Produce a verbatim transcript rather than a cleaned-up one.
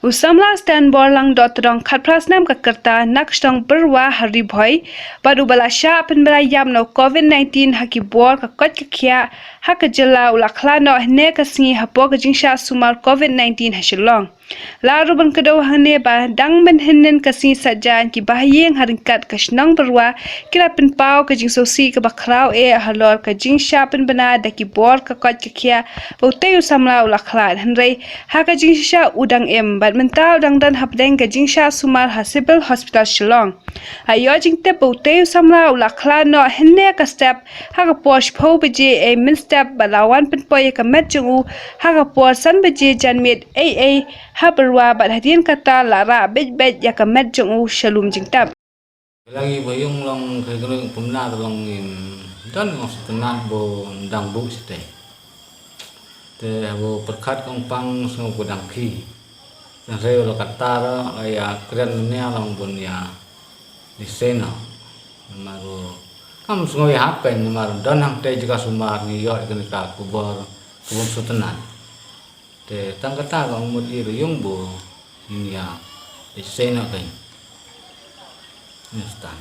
U samla Stanborlang Dohtdong khatphra snem ka kyrta na ka shnong Byrwa ha Ri Bhoi, bad uba la shah pynbna ïap na u COVID nineteen ha ki bor ka koit ka khiah ha ka jylla u la khlad noh hynne ka sngi hapoh ka jingshah sumar COVID nineteen ha Shillong. La ruh ban kdew hangne ba dang mynhynnin ka sngi Saitjaiñ ki bahaïing ha ryngkat ka shnong Byrwa ki la pynpaw ka jingsngewsih kaba khraw eh halor ka jingshah pynbna da ki bor ka koit ka khiah ba utei u samla u la khlad, hynrei ha ka jingshisha u dang im bad mynta u dang don hapdeng ka jingshah sumar ha Civil Hospital Shillong. La ïoh jingtip ba utei u samla u la khlad noh hynne ka step ha ka por shiphew baje ei mynstep bad la wan pynpoi ïa ka met jong u ha ka por san baje janmiet ei ei ha Byrwa, bad hadien kata la rah beit beit ïa ka met jong u sha lum jingtep. Lada ngi ba ïoh long ka jingpynbna te long ngim don, ngim sngewtynnat ba dang buh shatei. Te haba pyrkhat kong pang sngew ba dang khih. Te hynrei la katta ruh la ïa kren mynne long bun ïa lehse noh. Namar ruh kam sngew ïahap kein namar don hangtei jaka sumar ngi ïoh ïa kane ka khubor ka bym sngewtynnat. Te tang kata ka ong mut i ruh ïoh ba ngin ïa lehse noh kein. Ngi stan.